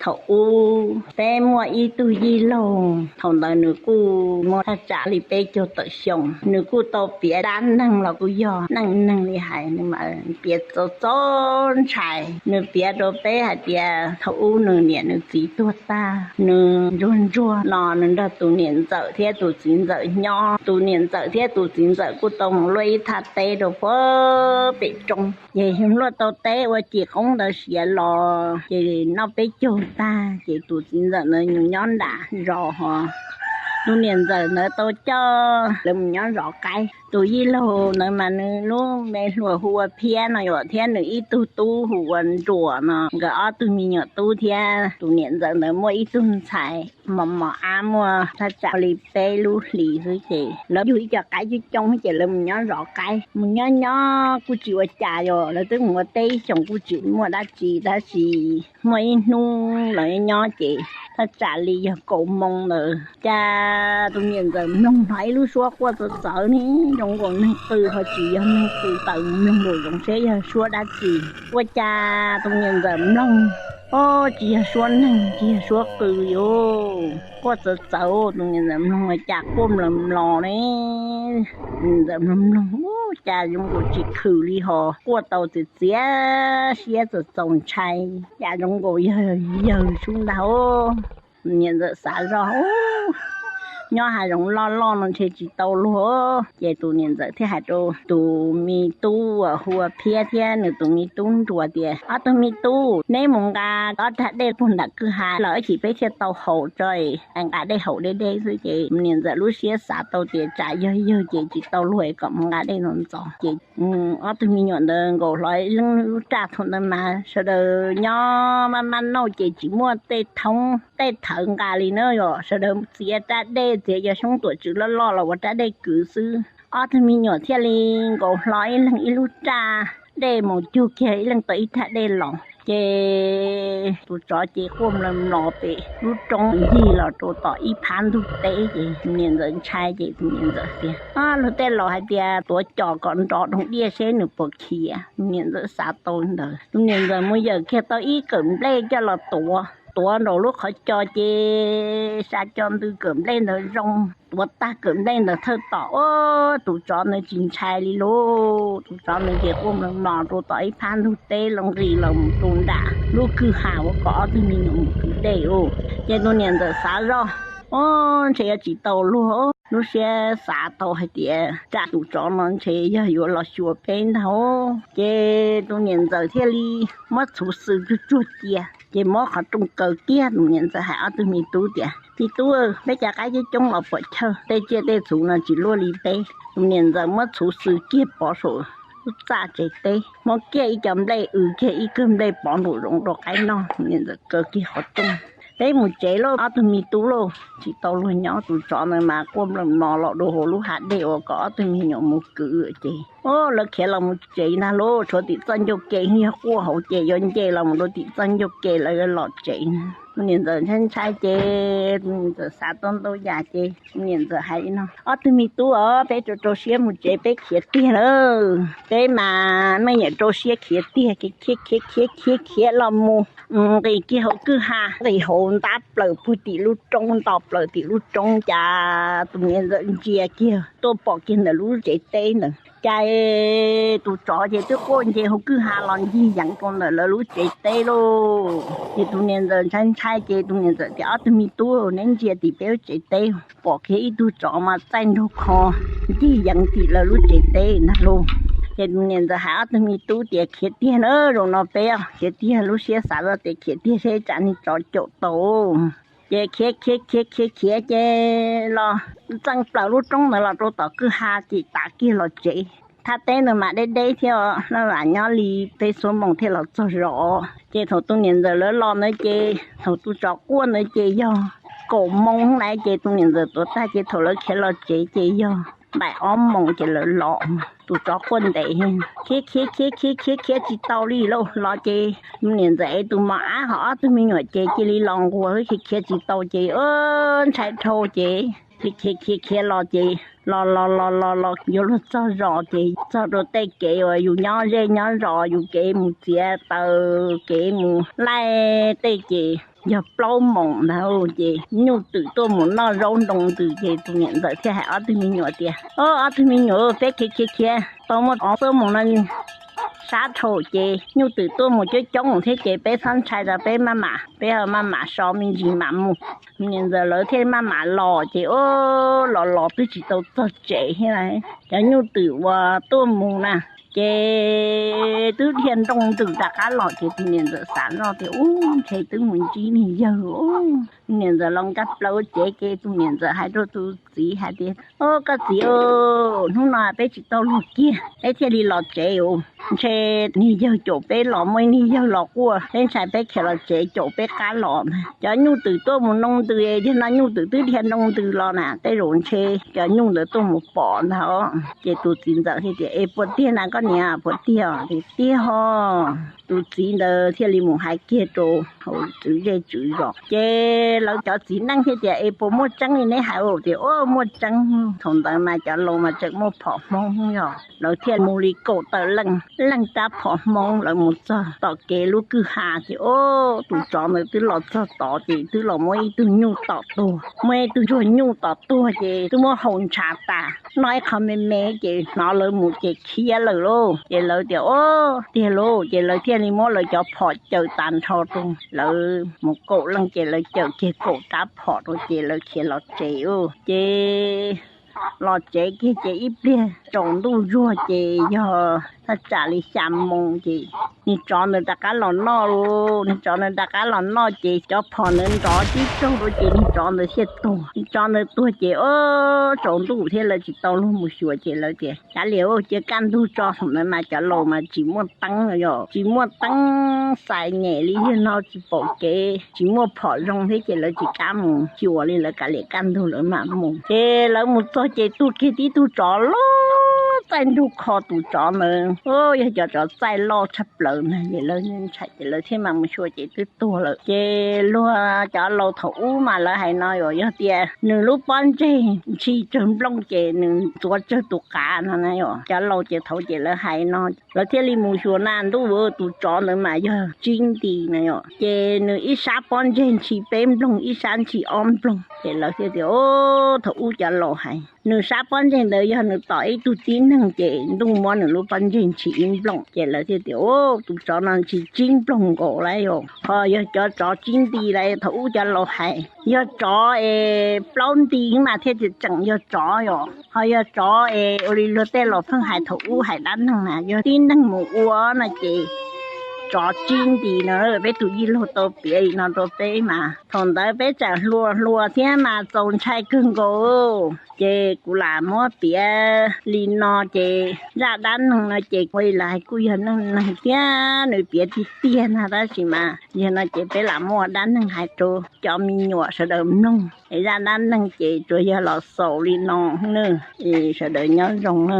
Thaum ub peb muaj ib tug yij laug, thaum ntawd nws kuj muaj thaj tsam li peb caug tawm xyoo, nws kuj tau piav dab neeg los kuj yog neej neeg li hais, nws mas piav txaus txaus ntshai. Nws piav rau peb hais tias thaum ub nws niam nws txiv tuag tag, nws ntsuag ntsuag no nws nrog tus niam ntxawm thiab tus txiv ntxawm nyob. Tus niam ntxawm thiab tus txiv ntxawm kuj tau mus luaj ib thaj teb rau puag pem roob. Ces luaj tau teb ua cim qoob ntawd siav los ces noj peb caug tag ces tus txiv ntxawm ntawd nws nyob nram zos ho tus niam ntxawm ntawd tau coj lawv mus nyob zov qaib. Tus yij laug ntawd mas nws lub me hluas hu ua Phiab no yom, thiab nws ib tug tub hu ua Nruas no. Nkawd ob tug me nyuam tub thiab tus niam ntxawm ntawd muaj ib tug ntxhais mos mos ab muaj thaj tsam li peb lub hlis xwb ces lawv yug ib co qaib coob coob ces lawv mus nyob zov qaib. Mus nyob nyob kuj tsis ua cas yom, lawv twb mus ua teb ib xyoos kuj tsis muaj dab tsi, tab sis muaj ib hnub lawv nyob ces thaj tsam li yog kaum moo ntawd cas tus niam ntxawm mloog hnov ib lub suab quaj txawv txawv ne, zoo nkaus neeg qw ho tsis yog neeg qw, tawm mloog nraum zoov seb yog suab dab tsi. Ua cas tus niam ntxawm mloog, o, tsis yog suab neeg, tsis yog suab qw li os, quaj txawv txawv. Tus niam ntxawm mloog ua cas quaj mlos mlos ne. Tus niam ntxawm mloog mloog, u, cas zoo nkaus tsis khwm li ho quaj tau txias txias siab txaus txaus ntshai, cas zoo nkaus yog yawg sub ntag. Tus niam ntxawm xav zoj, nyob hav zoov loj loj no ntshe tsis tau luag. Ces tus niam ntxawm thiaj hais rau tus me tub uas hu ua Phiab thiab nws tus me tub Nruas tias, ob tug me tub, neb mus nqa ob rag dej puag nram kwj ha los ib chim peb thiaj tau haus tso, nqa dej haus deb deb xwb. Ces niam ntxawm lub siab xav tau tias tsam yog yawg ces tsis tau luag es kom mus nqa dej ntxov ntxov. Ces ob tug me nyuam ntawd nkaus hlo ib leeg lub raj. Thaum ntawd mas sawv daws nyob maj maj nauj ces tsis muaj tej thoob tej thawv nqa li na yom, sawv daws txiav raj dej, txiav cov xyoob tuam tswv loj loj los ua raj dej kwv xwb. Ob tug me nyuam thiaj li nkaus hlo ib leeg ib lub raj dej mus cug kiag ib leeg tau ib rag dej los. Ces tus tsov ces quaj mlos mlos pem lub roob ncig los rau tom ib phab ntug teb. Ces niam ntxawm ntshai ces tus niam ntxawm tias, luag tej laus hais tias tuav cos kom nrov doog diaj seb nws puas khiav. Tus niam ntxawm xav tau li ntawd, tus niam ntxawm mus yawm kiag tau ib kawm nplej coj los tuav, tuav nraum lub qhov cos ces sa co ntws kawm nplej ntawd zoo. Tuav tag kawm nplej ntawd thawj tom, o, tus tsov ntawd tsis ntshai li lauj. Tus tsov ntawd ces quaj mlos mlos rau tom ib phab ntug teb los nqis los mus rau nram lub kwj ha uas kom ob tug me nyuam mus kwv dej ub. Ces tus niam ntxawm xav zoj, o, ntshe yuav tsis tau luag. Lub siab xav tau hais tias tsam tus tsov no ntshe yog yuav los xyuas peb ntag. Ces tus niam ntxawm thiaj li muab txhuv xwm tsuag tsuag cia, ces muab qhov rooj kaw kiag. Tus niam ntxawm hais ob tug me tub tias, me tub, peb cav qaib coob coob los puam chawj, tej tsiaj tej txhu no tsis luaj li peb. Tus niam ntxawm muab txhuv xwm kiag pov saum lub txaj tsev teb, muab kiag ib co nplej w kiag ib kawm nplej pov nraum zoov rau qaib noj. Tus niam ntxawm kaw kiag qhov rooj, peb mus tsev lauj ob tug me tub lauj, tsis tau luag nyob. Tus tsov ntawd mas quaj mlos mlos los rau hauv lub hav dej uas kom ob tug me nyuam mus kwv ces, o, lawv khiav los mus tsev ntag lauj. Tshuav tim txoj ncauj ke yog quaj hauv ces yuav nce los mus rau tim txoj ncauj ke lawv yuav los tsev. Tus niam ntxawm ntshai ntshai ces tus niam ntxawm xav tau ntau yam ces tus niam ntxawm hais li no, ob tug me tub os, peb rau rau siab mus tsev, peb khiav tiag lawm. Peb mas me nyuam rau siab khiav tiag. Khiav khiav khiav khiav khiav los mus nqis kiag hauv kwj ha, nqis hauv ntab plaws puag tim lub roob, nto plaws tim lub roob cas tus niam ntxawm ntsia kiag tuaj pom kiag ntawm lub tsev teb ntawd. Cas tus tsov ces twb quaj nce hauv kwj ha los ncig yeev rau ntawm lawv lub tsev teb lauj. Ces tus niam ntxawm ntshai ntshai ces tus niam ntxawm tias, ob tug me tub, neb ntsia tim peb lub tsev teb, pom kiag ib tug tsov mas txaij nraug kho ncig yeev tim lawv lub tsev teb ntag lauj. Ces tus niam ntxawm hais ob tug me tub tias, khiav tiag na, zaum no peb khiav tiag, lub siab xav zoj tias khiav tiag seb tsam niag tsov caum tau. Ces khiav khiav khiav khiav khiav ces los txeev plaws lub roob ntawd los rau tom kwj ha ces tav kiag los tsev. Thaj teb ntawd mas deb deb thiab, laj lam nyob li peb xuab moos thiaj los txog zos. Ces thaum tus niam ntxawm lawv los ntawd ces thaum tus tsov quaj ntawd ces yog kaum moos lawm ces tus niam ntxawm tuav tag ces thaum lawv khiav los tsev ces yog npaim ob moos ces lawv los. Tus tsov quaj ntev, khiav khiav khiav khiav khiav khiav tsis tau li lauj. Los ces tus niam ntxawm ev tus mos ab ho ob tug me nyuam ces cia li los nquag, khiav khiav tsis tau ces ntshai dhau ces Khiav khiav khiav los ces los los los los los yuav luag txog zos ces txog rau tej kev uas yus nyob zej nyob zos, yus kev mus txiav taws, kev mus laij tej ces yog plaub moos ntag ces nyuj twm tuaj mus noj zaub nroo ntws ces tus niam ntxawm thiaj hais ob tug me nyuam tias, Ob tug me nyuam, peb khiav khiav khiav tau muaj ob xuab moos no sab dhau ces nyuj twm tuaj mus coob coob thiab ces peb txhob ntshai, peb maj mam, peb maj mam so me ntsis mam mus. Niam ntxawm lawv thiaj maj mam los ces, o, los los twb tsis tau txog tsev thiab, cov nyuj twm uas tuaj mus na ces twb dhia nroo ntws rov qab los ces tus niam ntxawm xav zoj tias, Ub, ntshe twb mus ntsib niag yawg. Niam ntxawm los nkag plaws cev ces tus niam ntxawm hais rau tus txiv hais tias, O, koj txiv, hnub no peb tsis tau luag kiag, peb thiaj li los tsev. Ntshe niag yawg caum peb los, muaj ib niag yawg los quaj, peb ntshai peb khiav los tsev caum peb qab los na. Cov nyuj twm tuaj mus nroo ntws, tiag no nyuj twm twb dhia nroo ntws los na, tej zaum ntshe cov nyuj ntawd tuaj mus pom ntag. Ces tus txiv ntxawm thiaj tias, Es puas tiag na koj niam, puas tiag? Tiag os. Tus txiv ntawd thiaj li mus hais kiag rau hauv tswv zej tswv zos ces lawv cov txiv neej thiaj tias, Es puas muaj tseeb li neb hais? Tias, Ua, muaj tseeb. Thaum ntawd mas cov laus mas tseem muaj phom Hmoob yog, lawv thiaj mus li kaum tawm leej leej rab phom Hmoob. Lawv mus txog tom kev lub kwj ha ces, o, tus tsov ntawd twb los txog tod ces twb los muab ib tug nyuj tom tuag, muab ib tug ntsuag nyuj tom tuag ces twb muab hau ntshav tas, noj ib qho me me ces hnov lawv mus ces khiav lawm lauj. Ces lawv tias, O, tiag lauj. Ces lawv thiaj li muab lawv cov phom caws tas nrho rau, lawv mus kaum leej ces lawv caws kiag kaum rab phom rau ces lawv khiav los tsev. Ces los tsev kiag ces ib pliag tsaus ntuj zuag ces yog thaj tsam li xya moos ces niag tsov ntawd rov qab los noj lauj. Niag tsov ntawd rov qab los noj ces cov phom ntawd nrov tib tsaug rau ces niag tsov ntawd thiaj tuag. Niag tsov ntawd tuag ces, o, tsaus ntuj thiab lawv tsis tau luag mus xyuas ces lawv tias, Kav liam, cia kaj ntug tso. Thaum ntawd mas cov laus mas tsis muaj teeb, yog tsis muaj teeb, xais nyem li yog no tsis pom kev, tsis muaj phom zoo thiab ces lawv tsis kam mus xyuas li, lawv kav liam kaj ntug lawv mam mus. Ces lawv mus txog ces tuag kiag tib tug tsov loj txaij nraug kho. Tus tsov ntawd, o, yog cov tsov txaij loj tshaj plaws na, ces lawv ntshai ces lawv thiaj mam mus xyuas ces twb tuag lawm. Ces luag cov laus thaum ub mas lawv hais no, yog tias nws lub pob ntseg ntshis tsawg nplooj ces nws ntxuav tsawg tus qav no na. Cov laus ces thaum ces lawv hais no, lawv thiaj li mus xyuas na, ntuj, tus tsov ntawd mas yog tsib nti na yom, ces nws ib sab pob ntseg ntshis peb nploog, ib sab ntshis ob nploog. Ces lawv thiaj tias, O, thaum ub cov laus hais, nws sab pob ntseg ntawd yog nws tom ib tug tib neeg ces ntuj muab nws lub pob ntseg ntshis ib nplooj. Ces lawv thiaj tias, O, tus tsov no ntshis tsib nploog nkaus lawm yom, ho yog cov tsov tsib nti lawm. Thaum ub cov laus hais yog tsov es plaub nti mas thiaj tseem yog tsov yom, ho yog tsov es ua li luag tej laus pheej hais thaum ub hais dab neeg na, yog tib neeg mus ua no ces tsov tsib nti no. Peb tus yij laug tau piav li no rau peb mas thaum ntawd peb tseem hluas hluas thiab mas txaus ntshai kawg nkaus. Ces kuv lam muab piav li no ces zaj dab neeg no ces ua li lawv hais kuj yog neej neeg thiab nws piav tiag tiag na, tab sis mas yog no ces peb lam muab ua dab neeg hais rau cov me nyuam sawv daws mloog es zaj dab neeg ces tsuas yog los xaus li no na. Es sawv daws nyob zoo na.